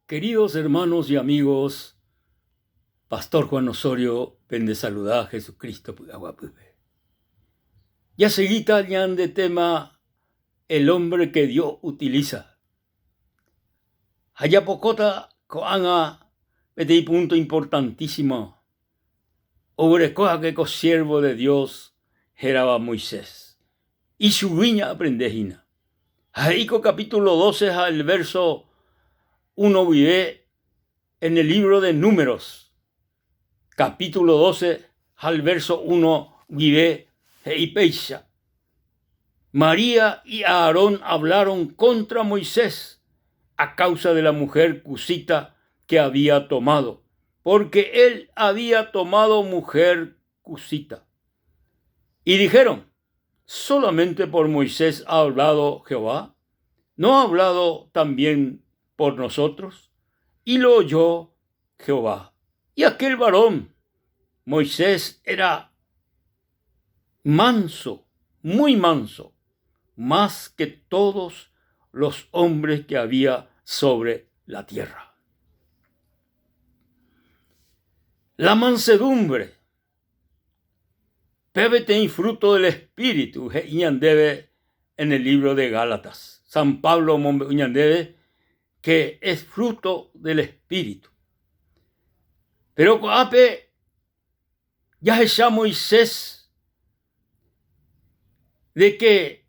Queridos hermanos y amigos, Pastor Juan Osorio pende saluda Jesucristo py'aguapýpe. Jaseguíta ñande tema El hombre que Dios utiliza. Ha japokóta ko'ág̃a peteĩ punto importantísimo oguereko hague ko siervo de Dios hérava Moisés. Ichugui ña'aprende hína. Ha he'i ko capítulo 12 ha el verso 1 guive en el libro de Números, capítulo 12 ha el verso 1 guive he'i péicha, María y Aarón hablaron contra Moisés a causa de la mujer cusita que había tomado, porque él había tomado mujer cusita. Y dijeron, ¿solamente por Moisés ha hablado Jehová? ¿No ha hablado también por nosotros? Y lo oyó Jehová. Y aquel varón, Moisés, era manso, muy manso, más que todos los hombres que había sobre la tierra. La mansedumbre pe peteĩ fruto del Espíritu he'i ñandéve en el libro de Gálatas. San Pablo omombe'u ñandéve que es fruto del Espíritu. Pero ko'ápe jahecha Moisés de que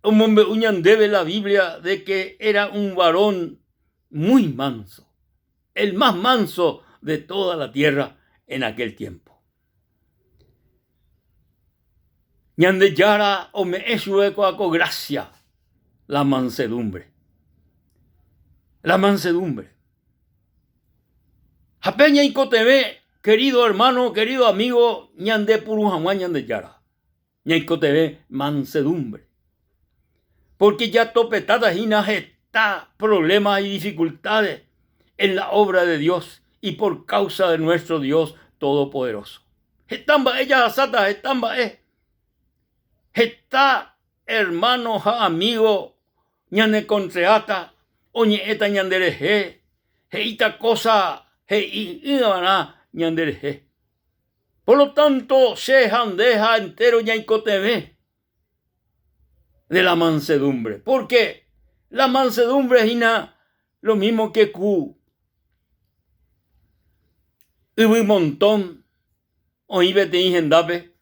omombe'u ñandéve la Biblia de que era un varón muy manso, el más manso de toda la tierra en aquel tiempo. Ñandejára ome'ẽ chupe ko'ã ko gracia, la mansedumbre. La mansedumbre. Ha pe ñaikotevẽ, querido hermano, querido amigo, ñandepuru hag̃ua Ñandejára. Ñaikotevẽ mansedumbre. Porque jatopetáta hína heta problemas y dificultades en la obra de Dios y por causa de nuestro Dios Todopoderoso. Heta mba'e jahasáta, heta mba'e. Heta hermano ha amigo ñanekontreáta, oñe'ẽta ñanderehe, he'íta kósa he'i'ỹvarã ñanderehe. Por lo tanto, che ha nde ha entéro ñaikotevẽ de la mansedumbre, porque la mansedumbre hína lo mismo que ku yvy montón oĩ peteĩ hendápe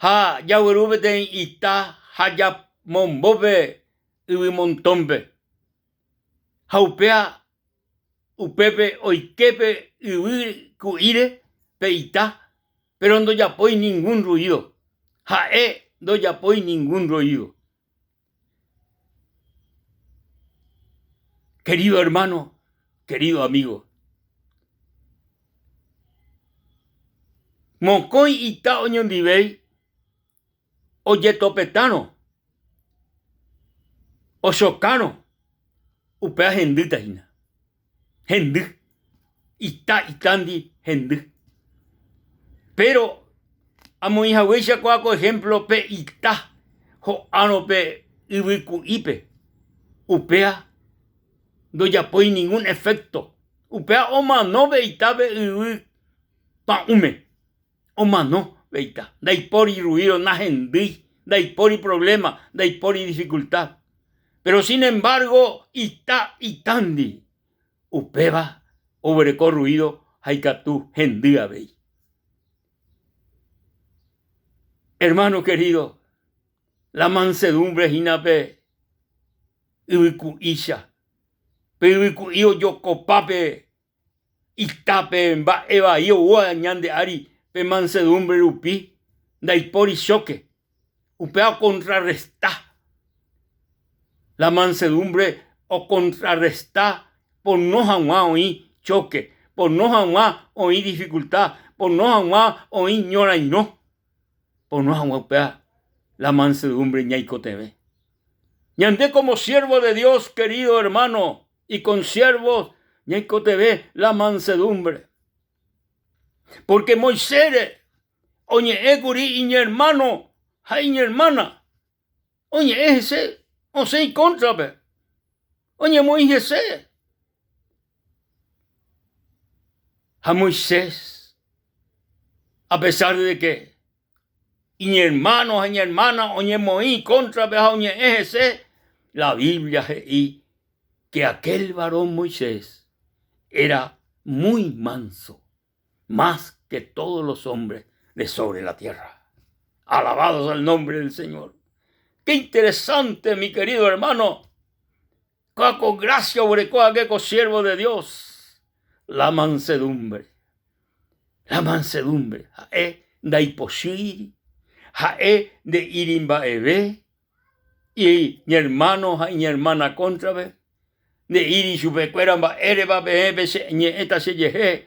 ha jagueru peteĩ ita ha jamombo pe yvy montónpe ha upéva upépe oike pe yvy ku'íre pe ita péro ndojapói ningún ruido, ha'e ndojapói ningún ruido. Querido hermano, querido amigo, mokõi ita oñondivéi ojetopetárõ, ochokárõ, upéva hendýta hína. Hendy. Ita itándi hendy. Péro amoĩ haguéicha kóa ko ehémplo pe ita ho'árõ pe yvyku'ípe, upéva ndojapói ningún efecto. Upéva omano pe ita pe yvy pa'ũme. Omano pe ita. Ndaipóri ruido, nahendýi, ndaipóri problema, ndaipóri dificultad. Pero sin embargo ita itándi, upéva oguereko ruido ha ikatu hendy avei. Hermano querido, la mansedumbre hína pe yvyku'ícha, pe yvyku'i ojokopa pe Itápe mba'e vai oúva ñande ári pe mansedumbre rupi, ndaipóri choque. Upéva okontrarresta. La mansedumbre okontrarresta pono hag̃ua oĩ choque, pono hag̃ua oĩ dificultad, pono hag̃ua oĩ ñorairõ, pono hag̃ua upéva la mansedumbre ñaikotevẽ. Ñande como siervo de Dios, querido hermano, y consiervos ñaikotevẽ la mansedumbre. Porque Moisés oñe'ẽkuri iñermano ha iñermana, oñe'ẽ hese, osẽ ikóntrape, oñemoĩ hese. Ha Moisés, a pesar de que iñermáno ha iñermána oñemoĩ ikóntrape ha oñe'ẽ hese, la Biblia he'i que aquel varón Moisés era muy manso, más que todos los hombres de sobre la tierra. Alabado sea el nombre del Señor. Qué interesante, mi querido hermano, Kóa ko grásia oguereko hague ko siervo de Dios, la mansedumbre. La mansedumbre, ha'e ndaipochýiri, ha'e nde'íri mba'eve iñermáno ha iñermána kóntrape, nde'íri chupekuéra mba'érepa peẽ peñe'ẽta chejehe,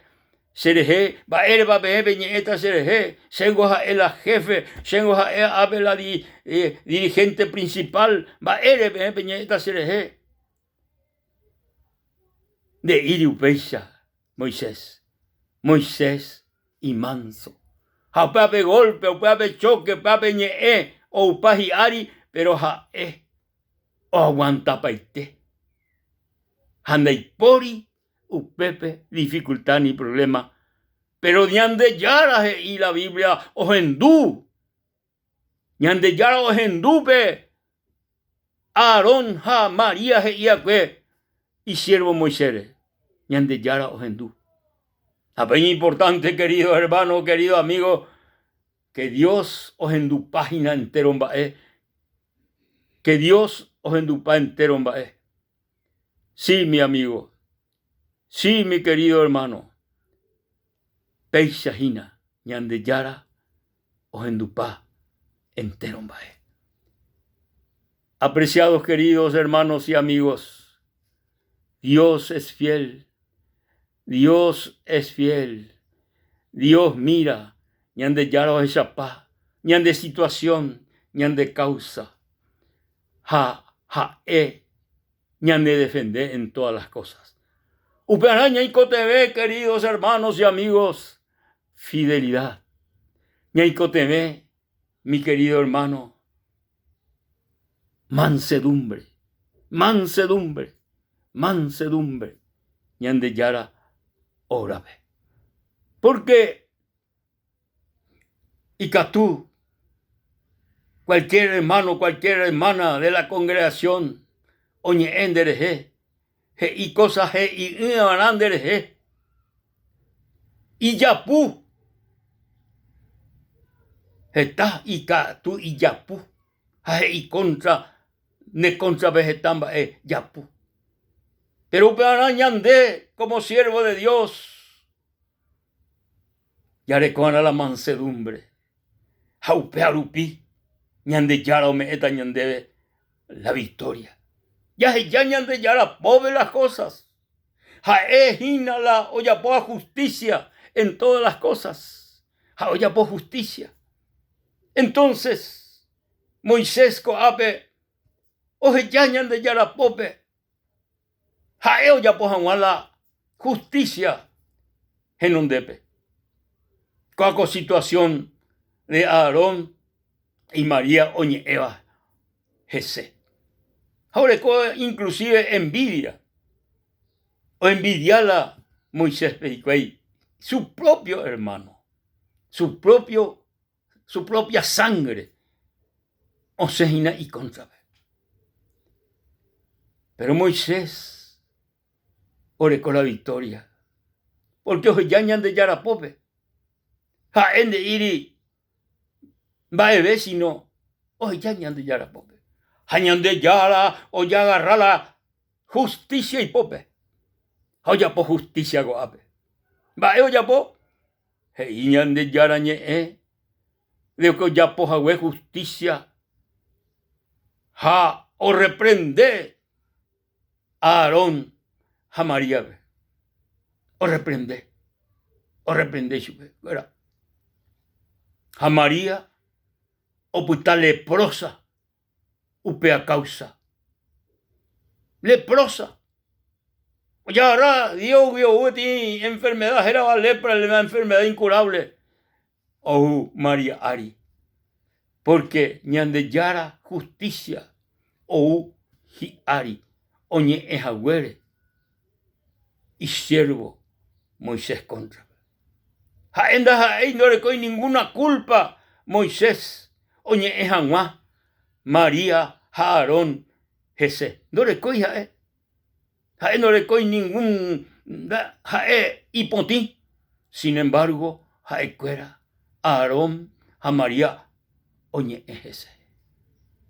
cherehe, mba'érepa peẽ peñe'ẽta cherehe, chéngo ha'e la jefe, chéngo ha'e ápe la dirigente principal, mba'ére peẽ peñe'ẽta cherehe. Nde'íri upéicha Moisés, Moisés imánso. Ha upéva pe golpe, upéva pe choque, upéva pe ñe'ẽ oupa hi'ári, péro ha'e oaguantapaite ha ndaipóri upépe dificultad ni problema. Péro Ñandejára he'i la Biblia ohendu, Ñandejára ohendu pe Aarón ha María he'i va'ekue isiervo Moisésre. Ñandejára ohendu. Ha pe iñimportánte, querido hermano, querido amigo, que Dios ohendupa hína entéro mba'e, que Dios ohendupa entéro mba'e. Sí, mi amigo, sí, mi querido hermano, péicha hína Ñandejára ohendupa entéro mba'e. Apreciados queridos hermanos y amigos, Dios es fiel, Dios es fiel, Dios mira, Ñandejára ohechapa ñande situación, ñande causa, ha ha'e ñanedefende en todas las cosas. Upearã ñaikotevẽ, queridos hermanos y amigos, fidelidad. Ñaikotevẽ, mi querido hermano, mansedumbre, mansedumbre, mansedumbre Ñandejára órape. Porque Ikatu cualquier hermano, cualquier hermana de la congregación oñe'ẽ nderehe, he'i cosa he'i'ỹvarã nderehe, ijapu, heta ikatu ijapu ha he'i contra ne cóntrape heta mba'e japu. Péro upevarã ñande como siervo de Dios Jareko'arã la mansedumbre ha upéva rupi Ñandejára ome'ẽta ñandéve la victoria. Jaheja Ñandejára pópe las cosas. Ha'e hína la ojapóva justicia en todas las cosas. Ha ojapo justicia. Entonces, Moisés ko'ápe oheja Ñandejára pópe Ha'e ojapo hag̃ua la hustísia henondépe. Kóa ko situasión de Aarón y María oñe'ẽva hese. Ha oreko inclusive envidia, oenvidia la Moiséspe hikuái, su propio hermano, su propio su propia sangre osẽ hína ikóntrape. Péro Moisés oreko la victoria, pórke oheja Ñandejára pópe. Ha'e nde'íri mba'eve síno oheja Ñandejára pópe. Ha Ñandejára ojagarra la hustísia ipópe ha ojapo hustísia ko'ápe. Mba'e ojapo? He'i Ñandejára Ñe'ẽ de que ojapo hague justicia ha orreprende Aarón ha Maríape. Orreprende, orreprende chupekuéra. Ha María opyta leprosa upéva káusa. Leprosa. Ojagarra Diosgui ou peteĩ enfermedad hérava lepra, la enfermedad incurable ou María ári. Pórke Ñandejára hustísia ou hi'ári oñe'ẽ haguére isiérvo. Moisés kóntrape. Ha'e ndaha'éi ndorekói ninguna kúlpa Moisés oñe'ẽ hag̃ua María ha Aarón hese. Ndorekói ha'e. Ha'e ndorekói ningún ha'e ipotĩ. Sin embargo, ha'ekuéra Aarón ha María oñe'ẽ hese.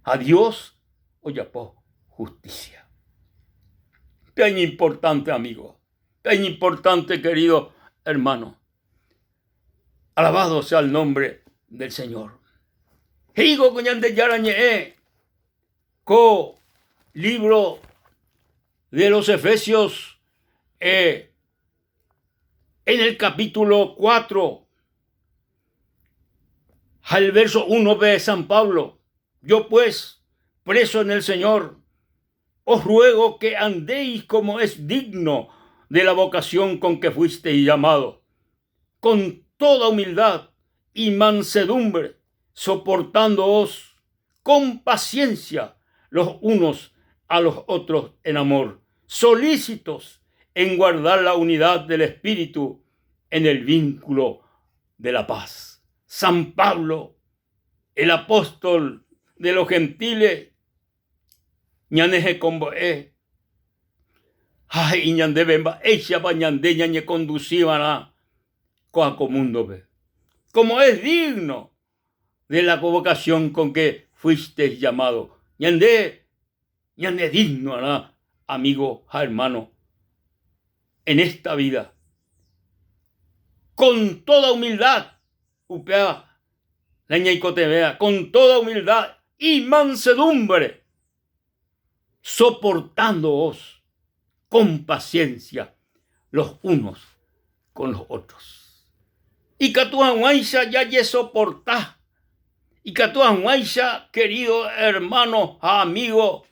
Ha Dios ojapo justicia. Pe iñimportante amigo, pe iñimportante querido hermano. Alabado sea el nombre del Señor. He'íko ko Ñandejára ñe'ẽ ko libro de los Efesios eh, en el capítulo 4 ha el verso 1 de San Pablo. Yo pues, preso en el Señor, os ruego que andéis como es digno de la vocación con que fuisteis llamado, con toda humildad y mansedumbre, soportándoos con paciencia los unos a los otros en amor, solícitos en guardar la unidad del Espíritu en el vínculo de la paz. San Pablo, el apóstol de los gentiles, ñanehekombo'e ha he'i ñandéve mba'éichapa ñande ñañekondusiva'erã ko'ã ko múndope. Como es digno de la convocación con que fuisteis llamado. Ñande ñane digno-arã, amigo ha hermano, en esta vida. Con toda humildad, upéva la ñaikotevẽva, con toda humildad y mansedumbre, soportándoos con paciencia los unos con los otros. Ikatu hag̃uáicha jajesoporta, ikatu hag̃uáicha querido hermano ha amigo,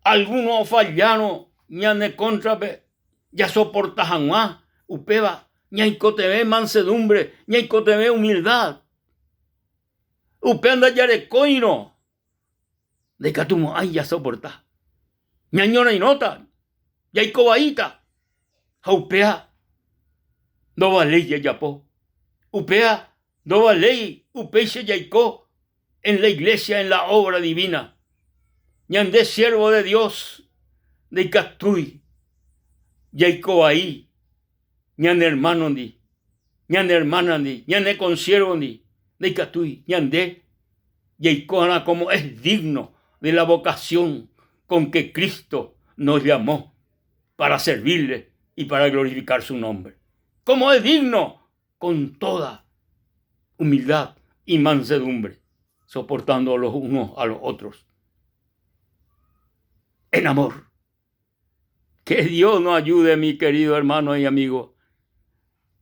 alguno ofallárõ ñane kóntrape jasoporta hag̃ua upéva ñaikotevẽ mansedumbre, ñaikotevẽ humildad. Upéva ndajarekóirõ ndaikatumo'ãi jasoporta. Ñañorairõta, jaiko vaíta ha upéva ndovaléi jajapo. Upéva ndovaléi upéicha jaiko en la iglesia, en la obra divina. Ñande siervo de Dios ndaikatúi jaiko vai ñane hermano-ndi, ñane hermana-ndi, ñane consiervo-ndi, ndaikatúi ñande jaiko'arã como es digno de la vocación con que Cristo nos llamó para servirle y para glorificar su nombre. Como es digno con toda humildad y mansedumbre, soportando los unos a los otros en amor. Que Dios nos ayude, mi querido hermano y amigo,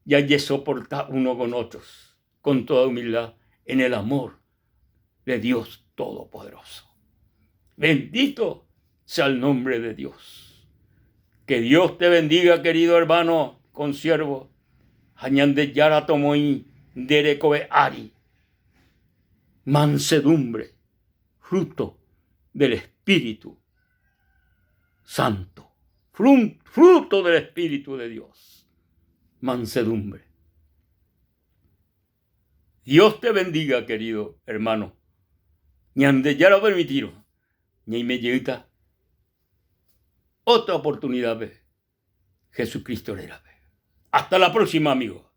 y a soportar uno con otros, con toda humildad, en el amor de Dios Todopoderoso. Bendito sea el nombre de Dios. Que Dios te bendiga, querido hermano, consiervo. Ha Ñandejára tomoĩ nde rekove ári mansedumbre, fruto del Espíritu Santo, fruto del Espíritu de Dios, mansedumbre. Dios te bendiga, querido hermano. Ñandejára opermitírõ ñaime jeýta otra oportunidad-pe Jesucristo rérape. Hasta la próxima, amigo.